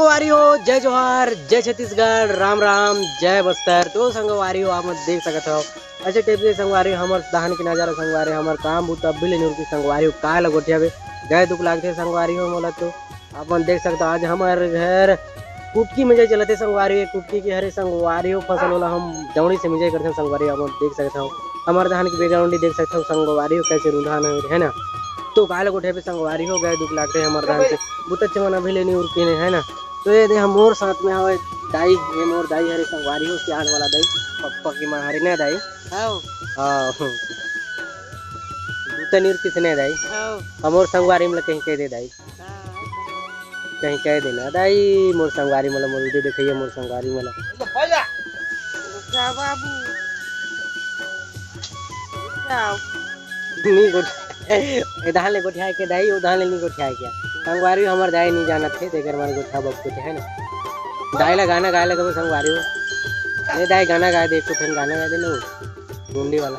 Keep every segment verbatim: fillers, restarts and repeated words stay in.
संगवारी हो, जय जोहार, जय छत्तीसगढ़, राम राम, जय बस्तर। तो संगवारी हो, आप मन देख सकत हव, ऐसे टाइप के संगवारी हो, हमर दहन के नजारा संगवारी हो, हमर काम बूता अभी ले नुरकी संगवारी हो, काय ल गोठियाबे, गए दुख लागथे संगवारी हो मोला तो। आप मन देख सकत हव, आज हमर घर कुटकी मिंजई चलत हे संगवारी हो, कुटकी के हरे संगवारी हो, फसल ओला हम दौड़ी से मिंजई करथन संगवारी हो, आप मन देख सकत हव, हमर धान के बैकग्राउंड देख सकत हव संगवारी हो, कैसे रुंधान हे, है ना। तो काय ल गोठियाबे संगवारी हो, गए दुख लागथे हमर धान के, बहुत अच्छे मन अभी ले नी उरकिन हे, है ना। तो ये दे हम मोर साथ में हवे दाई, ये मोर दाई हरे संगवारी हो, सियान वाला दाई, पप्पा की माँ हरे ना दाई। हाँ। हाँ। बूता नी उरकिस ने दाई। हाँ। हमर संगवारी मन ल कहीं कह दे दाई। हाँ। कहीं कह देना दाई, मोर संगवारी मन ल, मोर वीडियो देखइया मोर संगवारी मन ल। जा बाबू। जाओ। नी गोठ-, ए धान ले गोठियाए के दाई, ओ धान ले नी गोठियाए के। संगवारी हमर दाई नी जानत हे, तेकर मन गोठा बक गोठे, है ना। दाई ला गाना गाए लगबो संगवारी हो। ए दाई गाना गाए दे, एक ठन गाना गाए दे ना, गुंडी वाला।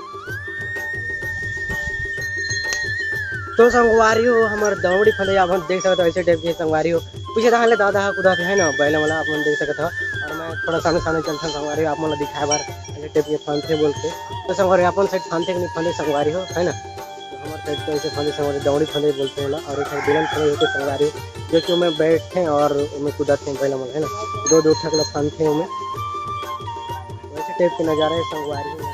तो संगवारी हो, हमर दौड़ी फंदे आप मन देख सकत हो, ऐसे टाइप के संगवारी हो। पीछे तहां ले दादा ह कुदाथे, है ना, बैला वाला आप मन देख सकत हो। और मैं थोड़ा सामने सामने चलथन संगवारी हो, आप मन ला दिखाए बर ऐसे टाइप के फंदे बोल के। तो संगवारी हो, अपन साइड फंदे के नहीं फंदे संगवारी हो, है ना। तो हमर साइड तो ऐसे फंदे संगवारी, दौड़ी फंदे बोलते हैं ना, और एक दुल्हन फंदे होते संगवारी हो, जो कि ओमे बैठे और ओमे कुदाथे बैला मन, है ना, दो दो ठक ला फंदे ओमे। वैसे टाइप के नजारा है संगवारी हो।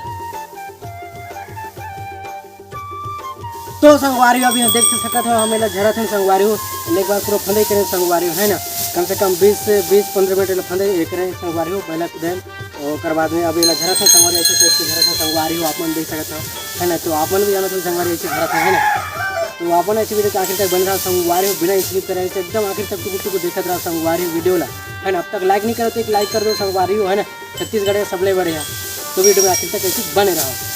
तो संगवारी हो, अभी हम देख सकत हो, हम एला झरत हन संगवारी हो, एक बार पूरा फंदई करें संगवारी हो, है ना, कम से कम बीस से, बीस पन्द्रह मिनट एला फंदई करे संगवारी हो, बैला कुदाए। ओकर बाद में अभी एला झरत हन संगवारी, ऐसे टाइप से झरत हन संगवारी हो, आप मन देख सकत हो, है ना। तो आप मन भी जानत हो संगवारी ऐसे झरत हन, है ना। तो आप मन ऐसे वीडियो के आखिर तक बने रहो संगवारी हो, बिना skip करे ऐसे एकदम आखिर तक टुकुर टुकुर देखत रहो संगवारी हो वीडियो ला, है ना। अब तक लाइक नहीं करे तो एक लाइक कर दो संगवारी हो, है ना। छत्तीसगढ़ के सबले बढ़िया, तो वीडियो में आखिर तक ऐसे बने रहो।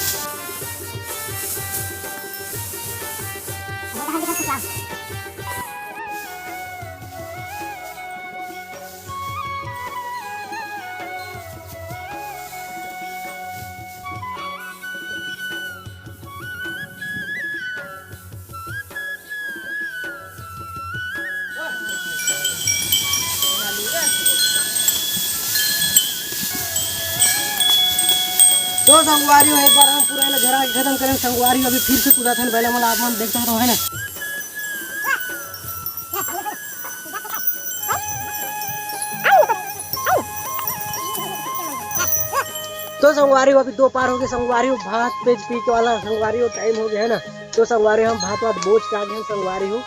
तो संगवारी हो, एक बार हम पूरा एला झरा के खत्म करें संगवारी हो। अभी फिर से कुदाथन बैला मन ला, आप मन देख सकत हो, है ना। तो संगवारी हो, अभी दो पार हो गए संगवारी हो, भात पेज पी के वाला संगवारी हो, टाइम हो गया है ना। तो संगवारी हो, हम भात वात बोझ के आ गए हैं संगवारी हो।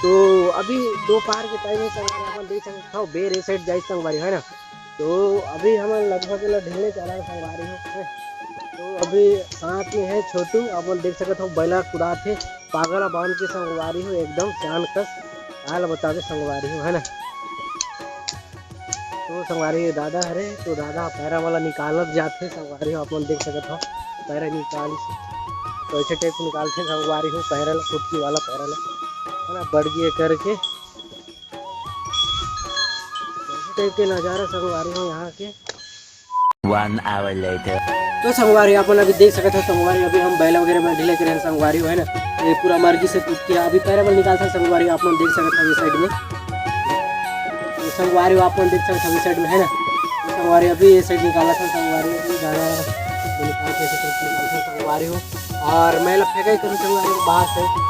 तो अभी दो पार के टाइम है संगवारी, अपन देख सकते हो बेर ए साइड जाए संगवारी हो, है ना। तो अभी हम लगभग एला ढीले चला संगवारी हो, हैं। तो अभी साथ में है छोटू, अपन देख सकत हो बैला कुदात है, पागल बांध के संगवारी हो, एकदम चांद कस। काल बतावे संगवारी हो, है ना। तो संगवारी दादा हरे, तो दादा पैरा वाला निकालत जात है संगवारी हो, अपन देख सकत हो पैरा निकाल, तो ऐसे टाइप से निकालते संगवारी हो पैरा ला, फुटकी वाला पैरा ला, है ना, बड़गी करके। ऐसे टाइप के नजारा संगवारी हो यहाँ के। One hour later। तो संगवारी अपन अभी देख सकत हो संगवारी, अभी हम बैला वगैरह में ढीले करे हैं संगवारी हो, है ना। ये पूरा मर्गी से टूट के अभी पैरा वाला निकालता संगवारी, आप मन देख सकत हो ये साइड में। तो संगवारी हो, आप मन देख सकत हो ये साइड में, है ना। तो संगवारी अभी ये साइड निकाला था संगवारी, अभी गाना निकाल के ऐसे करके निकालता संगवारी हो। और मैं लग फेंका ही करूँ संगवारी हो बाहर से।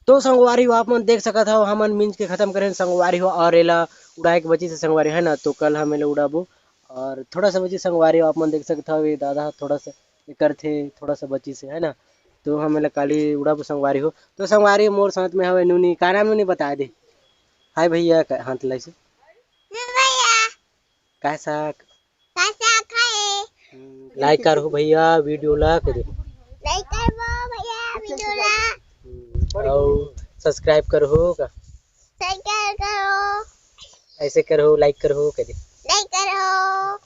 तो संगवारी हो, आप मन देख सकत हव, हमन मिंज के खत्म करेन संगवारी हो, और एला उड़ाए के बची से संगवारी है ना, तो कल हम एला उड़ाबो। और थोड़ा सा बची संगवारी हो, आप मन देख सकत हव, ये दादा थोड़ा सा ये करथे, थोड़ा सा बची से है ना, तो हम एला काली उड़ाबो संगवारी हो। तो संगवारी मोर साथ में हवे नूनी, का नाम नूनी बता दे। हाय भैया, का-, हाथ लाई से। भैया। कैसा? कैसा खाए? हम्म, लाइक करहू भैया वीडियो ला के दे। लाइक करबो भैया वीडियो ला। हम्म, और सब्सक्राइब करहू का? सब्सक्राइब करो। ऐसे करहू, लाइक करहू के दे। लाइक करो।